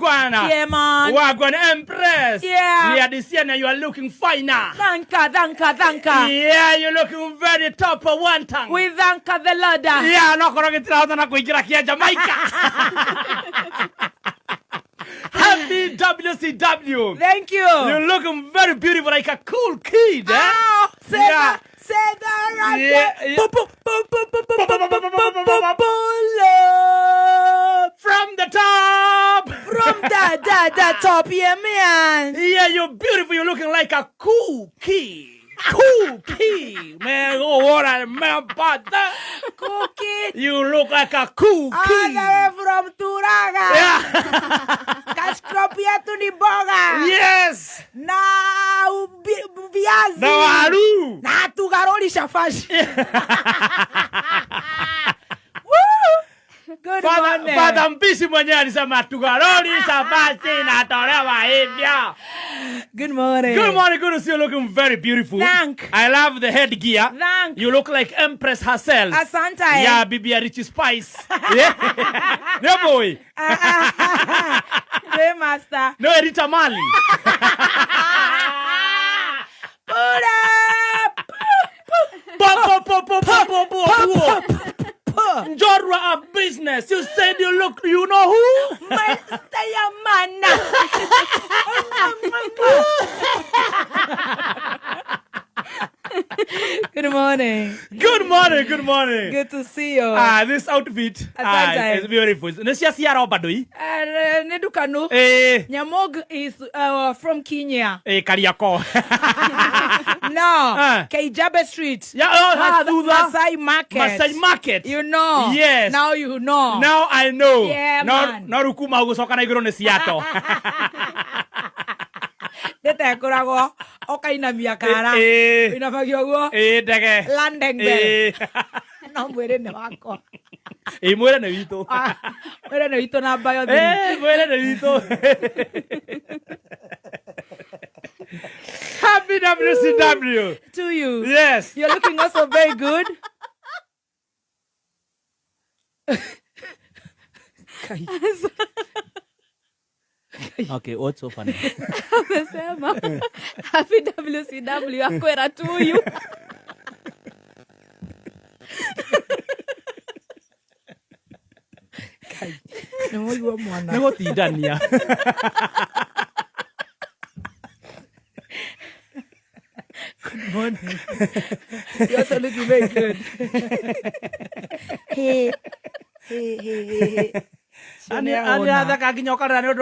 Wagwan. Yeah, man. Wagwan Empress. Yeah. Yeah, this year you are looking finer. Thank you, thank you. Yeah, you're looking very top of one tongue. We thank the Lord. Yeah, no korwo gĩtirahota na kũingĩra kĩa Jamaica. Happy WCW. Thank you. You're looking very beautiful, like a cool kid. Eh? Ow, say Yeah. that, say that right Yeah, there. yeah. Pu- pu- pu- pu- pu- pu- pu- pu- pu- pu- Pull up From the top. from the top, yeah, man. Yeah, you're beautiful. You're looking like a cool kid. Cool kid, man. Oh, what I remember that. Cookie. You look like a cool All the kid. way from Turaga. Yeah. Cash crop yetu ni boga. Yes. Na viazi. Na waru. Na tugaroli shafashi. Woo! Good morning. Father Mpishi mwenyewe alisema tugaroli sabasi inatolewa hivyo. Good morning. Good morning, good to see you looking very beautiful. Thank. I love the headgear. Thank. You look like Empress herself. Asante. eh. Yeah, bibi ya Richie Spice. Yeah. No boy. Hey, master. No Rita Mali. Put up. Po po po po po po po. po. Njorua of business. You said you look, you know who? Master Yamana. Good morning. Good morning, good morning. Good to see you. Ah, this outfit Asante. is beautiful. Nĩ cia ciara bado i? Nĩ ndukanu. Eh, Nyamog is from Kenya. eh, Kariakoo. No. Ah. Kijabe Street. Yeah, oh, thutha. Masai Market. Masai Market. You know. Yes. Now you know. Now I know. Yeah, no, man. no rĩu kuma hau gũcoka na igũrũ nĩ Seattle. Nĩtekoragwo ũkainamia kara. Eh, Ũinamagia ũguo. eh, ndege. Landing bell. Eh, No mwĩrĩ nĩ wakwa. eh, mwĩre nĩ witũ. Ah, mwĩrĩ nĩ witũ namba yothe. Eh, mwĩre nĩ witũ. Happy WCW. To you. Yes. You're looking also very good. Kai. Okay, what's so funny? Amesema happy WCW akwera tuyu. Kai. Nĩ mũigua mwana. Nĩ gũtindania. Good morning. You're also looking very good. Hey. Hey, hey, hey, hey. Ani athaka nginya ũkarĩra nĩ ũndũ